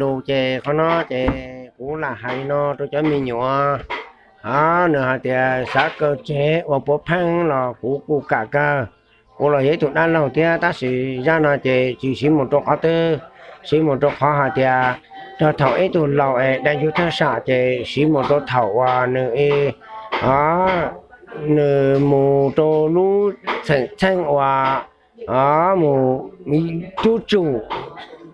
lus ces qhov no ces kuv lam hais li no rau cov me nyuam. Nws hais tias xav kaw tseg ua puav pheej los kuv kuj kam kaw. Kuv los yog ib tug dab laug thiab tab sis zaj no ces tsis siv mus rau qhov twg, siv mus rau qhov hais tias rau thaum ib tug laus es dai yug thaj sam ces siv mus rau thaum uas nws, nws mus rau lub txheej txheej uas mus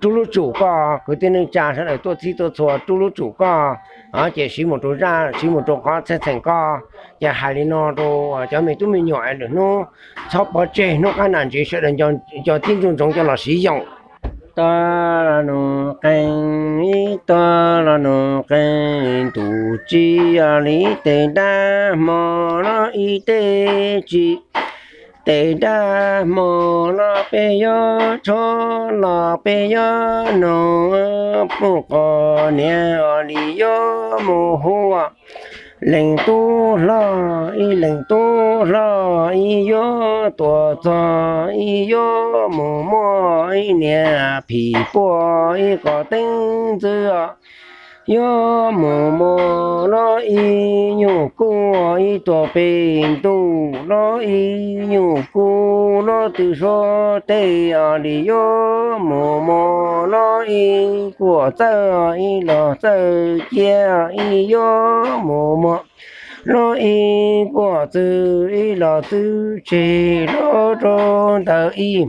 rub lub tsum koj, kwv tij neej tsa sawv daws tuaj txhij tuaj txhua rub lub tsum koj, ces siv mus rau zaj, siv mus rau qhov txheej txheem koj. Ces hais li no rau cov me tub me nyuam es lwm hnub txhob pov tseg, hnub qab nam ntsis sawv daws nco tib ntsoov coj los siv yoos. Tog los nus qee, ib tog los nus qee, ntus tsib yog li tes dab hmo los ib teg tsis, tes dab hmo los peb yuav tsho los peb yuav noog, puj qos niam os li yuav mus hu leej tub hlob, ib leej tub hlob ib yuav tuaj txog ib yuav mus muaj ib niam phim puaj ib qos teeb ntxwv os. Yuav mus muaj los ib nyuag kuj ib tuaj pem ntuj los ib nyuag kuj los twb suav tej os li yuav mus muaj los ib kuj txawj ib los txawj cia ib yuav mus muaj los ib kuj txwv ib los txwv tseg los rau ntawd ib